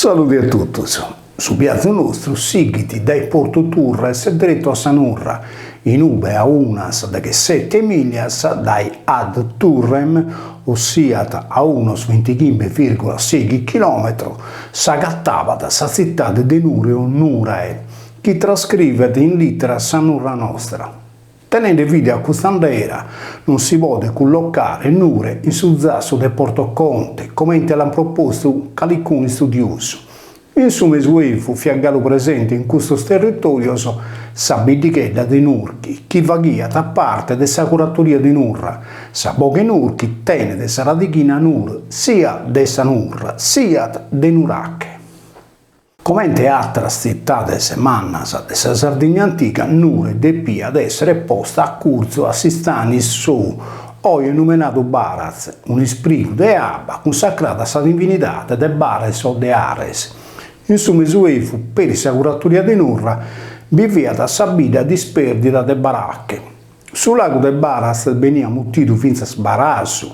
Salude a totus. Su biazu nostru sighit dae Portu Turres deretu a sa Nurra, in ube a unas deghessete mìllias dae Ad Turrem, ossiat a unos bintighimbe vìrgula seighi chilòmetros, s'agatabat sa tzitade de Nure o Nurae, chi trascrivet in lìteras sa Nurra nostra. Tenende fide a custa andera, non si podet cullocare Nure in su zassu de Porto Conte, comente l'ant propostu calicunu istudiosu. In su Mesuevu fiat galu presente in custos territòrios sa biddighedda de Nurchi, chi faghiat parte de sa curatoria de Nurra. Sa boghe Nurchi tenet sa radighina Nur, siat de sa Nurra, siat de Nurache. Comente àteras tzitades mannas de sa Sardigna antiga, Nure depiat èssere posta a curtzu a s'istanis sou, oe numenadu Baratz, un'isprigu de abba cunsacrada a sa divinidade de Bares o de Ares. In su Mesuevu, peri sa curatoria de Nurra, bi fiat sa bidda dispèrdida de Barache. Su lagu de Baratz beniat mutidu fintzas Barasu,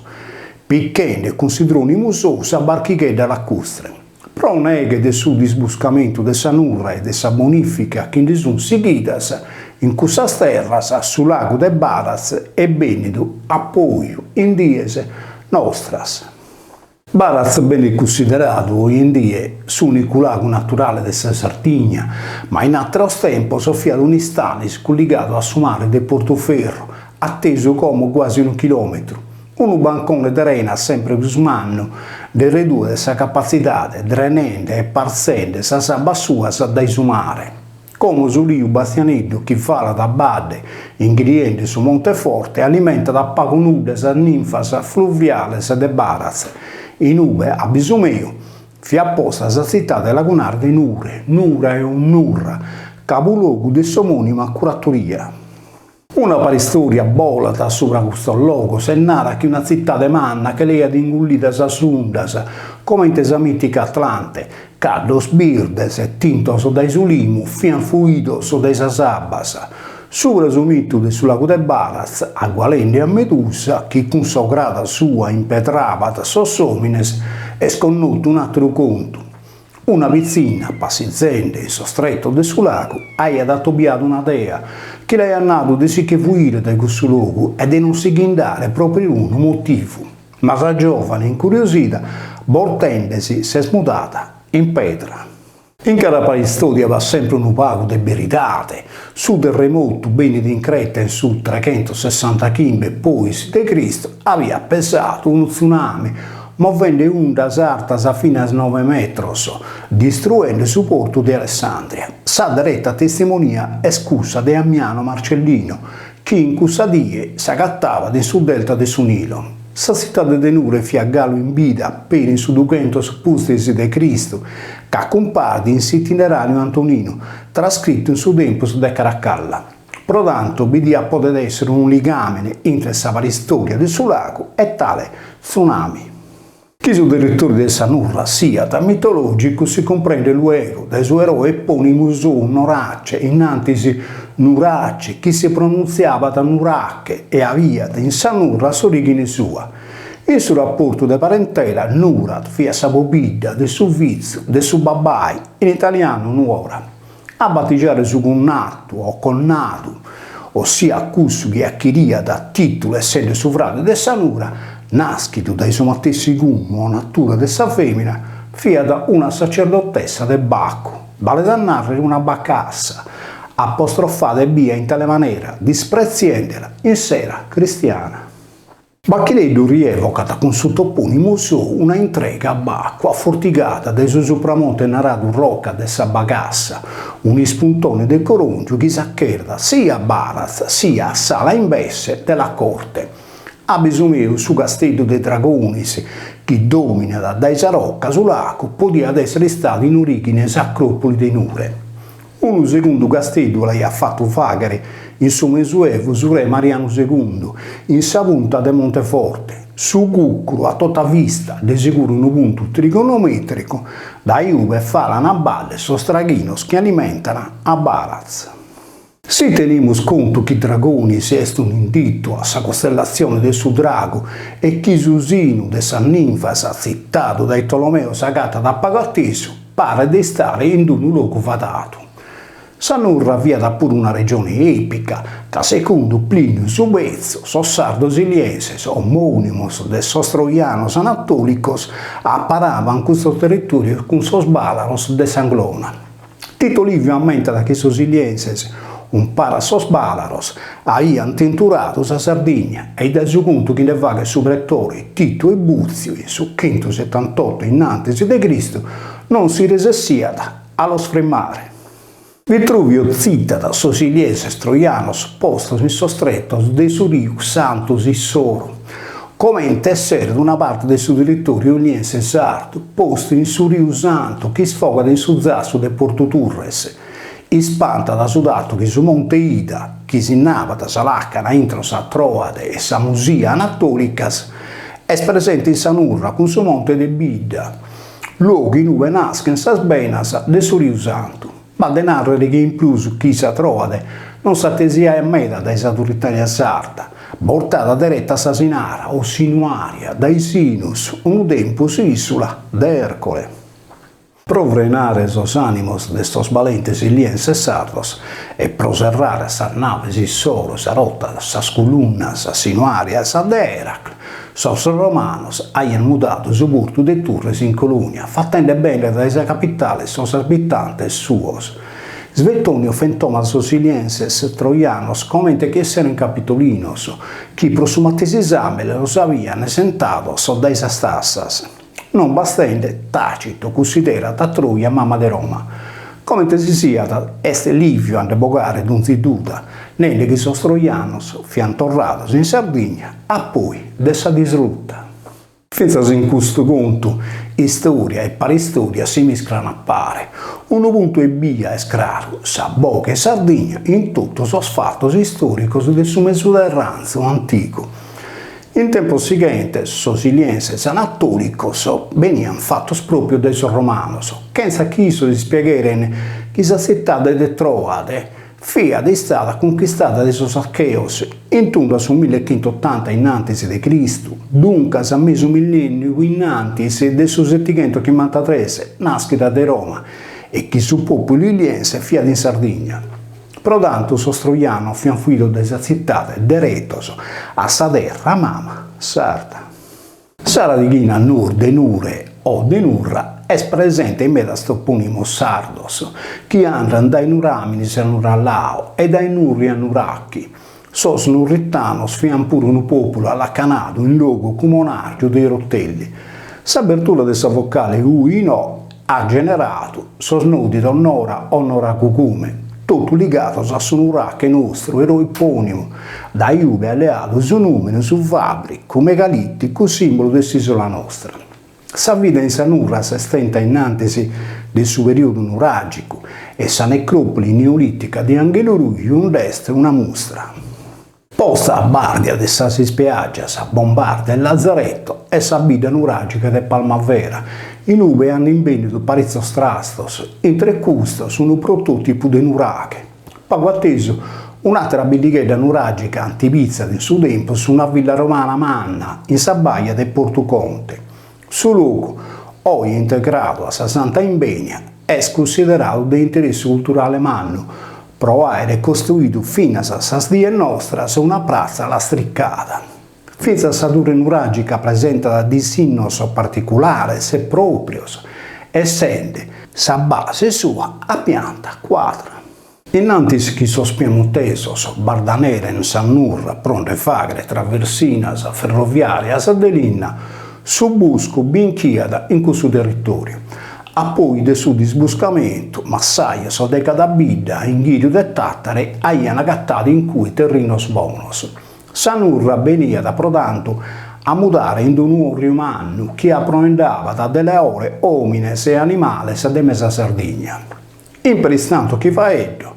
pichende cun s'idrònimu sou sa barchighedda lacustre. Pro neghe de su disbuscamentu de sa Nurra e de sa bonìfica chi ndi sunt sighidas in cussas terras, su lagu de Baratz est bènnidu a poju in dies nostras. Baratz benit cunsideradu oe in die s'ùnicu lagu naturale de sa Sardigna, ma in àteros tempos fiat un'istanis culligadu a su mare de Portu Ferru, a tesu como guasi unu chilòmetru. Unu bancone de rena sempre prus mannu nde reduet sa capatzidade drenende e partzende sas abbas suas dae su mare. Como su riu Bastianeddu chi falat a badde inghiriende su Monte Forte alimentat a pagu nudda sas ninfas fluviales de Baratz, in ube, a bisu meu, fiat posta sa tzitade lagunare de Nure, Nurae o Nurra, cabulogu de s'omònima curatoria. Una paristòria bolat subra custos logos e narat chi una tzitade manna che l'aiat ingullida sas undas, comente sa mìtica Atlante, caddos birdes, tintos dae su limu, fiant fuidos dae sas abbas. Subra su mitu de su lagu de Baratz, agualende a Medusa, chi cun s'ograda sua impedrabat sos òmines, est connotu un'àteru contu. Una pitzinna, passizende in sos tretos de su lagu, aiat atobiadu una dea, chi l'aiat nadu de si che fuire dae cussu logu e de non si ghindare pro perunu motivu. Ma sa giòvane, incuriosida, bortende-si, s'est mudada in pedra. In cada paristòria b'at sempre unu pagu de beridade. Su terremotu bènnidu in Creta in su treghentosessantachimbe pois de Cristu aviat pesadu unu tsunami, movende undas artas finas noe metros, distruende su portu de Alessandria. Sa dereta testimonia est cussa de Ammiano Marcellino, chi in cussa die s'agatabat in su delta de su Nilo. Sa tzitade de Nure fiat galu in bida peri in su dughentos pustis de Cristu, ca cumparit in s'Itineràriu Antoninu, trascritu in su tempus de Caracalla. Pro tantu bi diat podet èssere unu ligàmene intre sa paristòria de su lagu e tale tsunami. Chi su territòriu de sa Nurra siat mitològicu si cumprendet luego dae su eroe epònimu sou Norace, in antis Nurace, chi si pronuntziabat Nurache e aviat in sa Nurra s'orìghine sua. In su raportu de parentela, Nurat fiat sa pobidda de su fizu de su babbai, in italianu Nuora. A batijare su cunnatu o connadu, ossiat cussu chi achiriat tìtulu essende su frade de sa nura, nàschidu dae su matessi cunnu o natura de sa fèmina, fiat una sacerdotessa de Bacu, balet a nàrrere una bacassa, apostrofada ebbia in tale manera, dispretziende·la in s'era cristiana. Bachileddu rievocat cun su topònimu sou una intrega a Bacu afortigada dae su supramonte naradu Roca de sa Bagassa, un'ispuntone de Coròngiu chi s'acherdat sia a Baratz sia a s'ala imbesse de La Corte. A bisu meu su casteddu de Dragonis, chi dòminat dae sa roca su lagu, podiat èssere istadu in orìghine s'acròpoli de Nure. Unu segundu casteddu l'aiat fatu fàghere in su Mesuevu su re Marianu segundu, in sa punta de Monteforte, su cùcuru a tota vista, de seguru unu puntu trigonomètricu, dae ube falan a badde sos traghinos chi alimentan a Baratz. Si tenimus contu chi Dragonis est un'inditu a sa costellatzione de su dragu e chi su sinu de sas ninfas tzitadu dae Tolomeo s'agatat a pagu atesu, paret de istare in unu logu fadadu. Sa Nurra fiat puru una regione èpica, ca segundu Plìniu su Betzu, sos sardos ilienses, omònimos de sos troianos anatòlicos, aparabant custos territòrios cun sos bàlaros de s'Anglona. Tito Livio ammentat chi sos ilienses, umpare a sos bàlaros, aiant tinturadu sa Sardigna e dae su contu chi nde faghet su pretore Titu Ebùtziu in su chentusetantoto innantis de Cristu, non si resessiat a los frimmare. Vitruvio tzitat sos ilieses troianos postos in sos tretos de su riu Xantus issoro, comente esseret una parte de su territòriu iliense sardu postu in su riu Santu chi isfogat in su zassu de Portu Turres. Ispantat su datu chi su Monte Ida, chi sinnabat sa làcana intro sa Tròade e sa Musia anatòlicas, est presente in sa Nurra cun su Monte de Bidda, logu in ue naschent sas benas de su Riu Santu. B'at de nàrrere chi in prus chi sa Tròade non s'atesiaiat meda dae sa Turritània sarda, bortada dereta a s'Asinara o Sinuaria dae Sinus, unu tempus ìsula de Èrcole. Pro frenare sos ànimos de sos balentes ilienses sardos e pro serrare sas naves issoro, sa rota, sas culunnas sinuàrias de Èracle, sos romanos aiant mudadu su portu de Turres in Colònia, fatende bènnere dae sa capitale sos abitantes suos. Svetonio fentomat sos ilienses troianos comente chi esserent capitolinos, chi pro su matessi sàmbene los aviant esentados dae sas tassas. Non bastende, Tàcito cussiderat a Tròia mama de Roma. Comente si siat, est Lìviu a nde bogare donzi duda, nende chi sos troianos fiant torrados in Sardigna a poi de sa disruta. Fintzas in custu contu, istòria e paristòria si miscran a pare. Unu puntu ebbia est craru, sa boghe 'e Sardigna in totu sos fatos istòricos de su Mesuterrantzu antigu. In tempos sighentes sos ilienses anatòlicos beniant fatos pròpiu dae sos romanos, chentza chi issos ispiegheren chi sa tzitade de Tròade fiat istada cunchistada dae sos Acheos in tundu a su millechentottanta innantis de Cristu, duncas mesu millènniu innantis de su setighentochimbantatres, nàschida de Roma, e chi su pòpulu iliense fiat in Sardigna. Pro tantu sos troianos fiant fuidos dae sa tzitade deretos a sa terra mama sarda. Sa radighina nur de nure o de nurra est presente in medas topònimos sardos, chi andant dae Nuràminis a Nurallao e dae Nurri a Nurachi. Sos nurritanos fiant puru unu pòpulu allacanadu in logu cumonàrgiu de Orotelli. S'abertura de sa vocale u in o at generadu sos nòdidos Nora o Noragugume, totu ligados a su nurache nostru eroipònimu, dae ube at leadu su nùmene su fàbricu megalìticu sìmbulu de s'ìsula nostra. Sa vida in sa Nurra s'est tenta in antis de su perìodu nuràgicu e sa necròpoli neolìtica de Anghelu Ruju nd'est una mustra. Posta a bàrdia de sas ispiàgias Bombarda e Lazaretto est sa bidda nuràgica de Palmavera, in ube ant imbènnidu paritzos trastos, intre custos unu protòtipu de nuraghe. Pagu a tesu, un'àtera biddighedda nuràgica antipitzat in su tempus una villa romana manna in sa baia de Portu Conte. Su logu, oe integradu a sa Santa Imbenia, est cunsideradu de interessu culturale mannu pro àere costruidu finas a sas dies nostras una pratza lastricada. Fintzas sa turre nuràgica presentat disinnos particulares e pròprios, essende sa base sua a pianta cuadra. In antis chi sos piemontesos bardaneren sa Nurra pro nde fàghere traversinas ferroviàrias de linna, su buscu binchiat in cussu territòriu. A poi de su disbuscamentu, massajos de cada bidda in ghìriu de Tàtari aiant agatadu in cue terrinos bonos. Sa Nurra beniat, pro tantu, a mudare in unu òrriu mannu chi aproendabat de leore òmines e animales de mesa Sardigna. Imperistantu chi faeddo,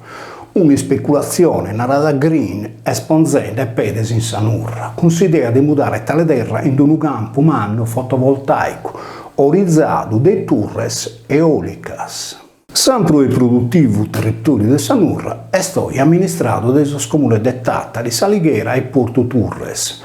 un'ispeculatzione narada green est ponzende pedes in sa Nurra, cun s'idea de mudare tale terra in unu campu mannu fotovoltàicu orizadu de turres eòlicas. S'ampru e produtivu territòriu de sa Nurra est oe amministradu dae sos comunes de Tàtari, S'Alighera e Portu Turres.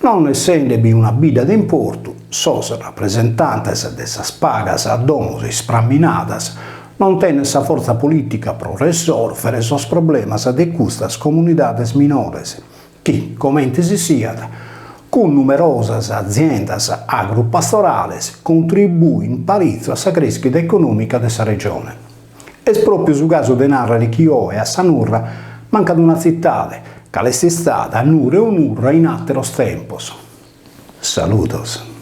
Non essende bi una bidda de importu, Sos rapresentantes de sas pagas domos ispramminadas non tenent sa fortza polìtica pro resòrvere sos problemas de custas comunidades minores chi, comente si siat, cun numerosas aziendas agrupastorales contribuint paritzu a sa crèschida econòmica de sa regione. Est pròpiu su casu de nàrrere chi oe a sa Nurra mancat una tzitade, cale est istada Nure o Nurra in àteros tempos. Saludos.